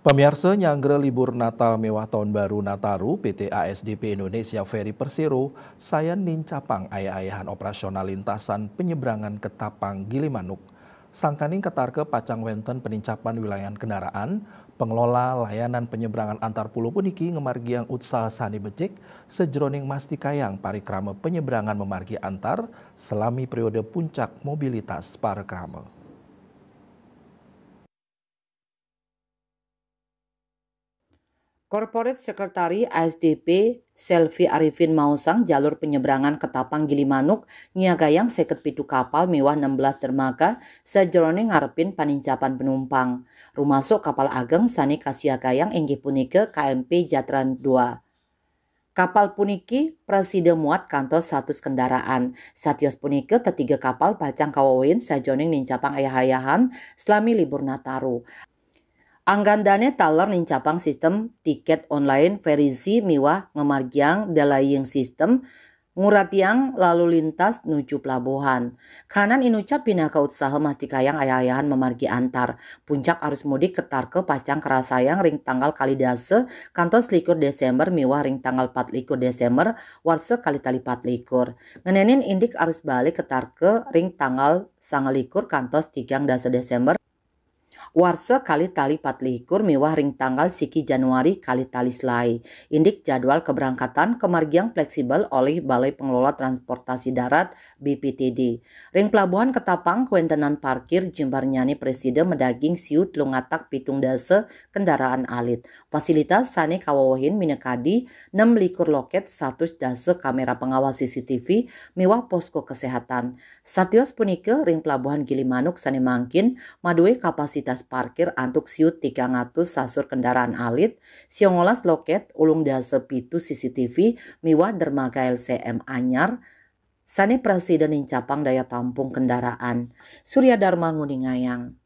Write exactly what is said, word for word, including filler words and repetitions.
Pamiarsa, nyanggra libur Natal miwah Taun Baru Nataru, P T A S D P Indonesia Ferry Persero sayan nincapang ayah-ayahan operasional lintasan penyeberangan Ketapang Gilimanuk. Sangkaning ketarka pacang wenten penincapan wilayahan kendaraan, pengelola layanan penyeberangan antar pulau puniki ngamargiang utsaha sane becik sajroning mastikayang parikrama penyeberangan mamargi antar selami periode puncak mobilitas parikrama. Corporate Secretary A S D P Selvi Arifin maosang jalur penyeberangan Ketapang Gilimanuk nyiagayang seket pitu kapal miwah enam belas dermaga sajroning ngarepin panincapan penumpang. Rumasuk kapal ageng sane kasiagayang inggih punika K M P Jatran dua. Kapal puniki prasida muat kantos satus kendaraan. Satios punika, tetiga kapal pacang kawewehin sajroning nincapang ayah-ayahan selami libur Nataru. Anggandane taler nincapang sistem tiket online Ferry-Z miwah ngamargiang delaying system, nguratiang lalu lintas nuju pelabuhan. Kahanan inucap pinaka utsaha mastikayang ayah-ayahan mamargi antar. Puncak arus mudik ketarka pacang karasayang ring tanggal kalih dasa kantos likur Desember miwah ring tanggal patlikur Desember warsa kalih tali patlikur. Ngenenin indik arus balik ketarka ring tanggal sangalikur kantos tigang dasa Desember warsa kalih tali patlikur miwah ring tanggal siki Januari kalih tali selae. Indik jadwal keberangkatan kamargiang fleksibel olih Balai Pengelola Transportasi Darat, B P T D. Ring Pelabuhan Ketapang, kawentenan parkir jimbarnyane prasida madaging siu telung atak pitung dasa kendaraan alit. Fasilitas sane kawewehin minakadi nem likur loket, satus dasa kamera pengawas C C T V, miwah posko kesehatan. Satios punika, ring Pelabuhan Gilimanuk sane mangkin madue kapasitas parkir antuk siu tigang atus sasur kendaraan alit, siongolas loket, ulung dasa pitu C C T V, miwah dermaga L C M anyar sane prasida nincapang daya tampung kendaraan. Surya Dharma nguningayang.